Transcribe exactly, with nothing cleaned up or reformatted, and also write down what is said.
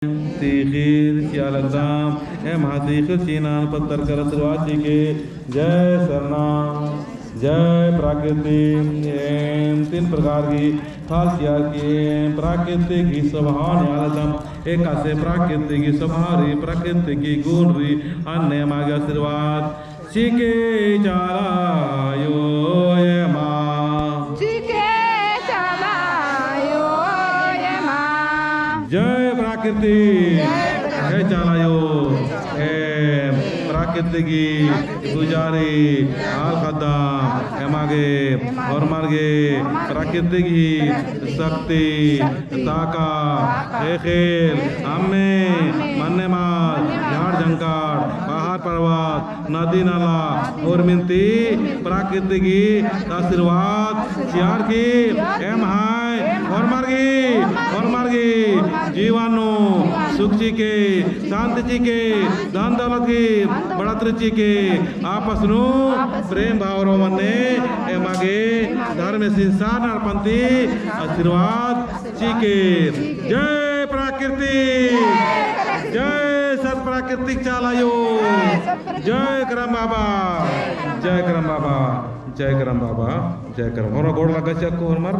तीखिर चिआ लगदम, एम्है तीखिर चिअनन पत्तर कर आशीर्वाद चिके। जय सरना, जय प्रकृति। एम तीन प्रकार की थाल चिअर की एम प्रकृति की स्वभाव नेआ लगदम। एकासे प्रकृति की स्वभाव रई, प्रकृति की गुण रई, अन्ने एमा गे आशीर्वाद चिके चाला आयो एमा। चिके चाला आयो एमा। जय प्रकृति। जय प्रकृति। जय चाला आयो। एम प्रकृति की पुजारी आल ख़द्दम, एमा गे होरमर गे प्रकृति की शक्ति, ताका, ख़ेख़ेल, अम्मे, मन्ने माल, झाड़ झंकार, पहाड़ पर्वत, नदी नाला, उर्मिन ती प्रकृति की आशीर्वाद चिअर की एम्है होरमर गे, होरमर गे जीवन नू सुख चिके, शांति चिके, धन दौलत की बढ़ोतरी चिके, आपस नू प्रेम भाव रओ मन्ने एमा गे धर्मेसिन सारना एड़पा ती आशीर्वाद चिके। जय प्रकृति, जय सत प्राकृतिक चाला आयो, जय करम बाबा, जय करम बाबा, जय करम बाबा, जय करम। होरमर गोड़ लग्गा चिआ अक्कु होरमर।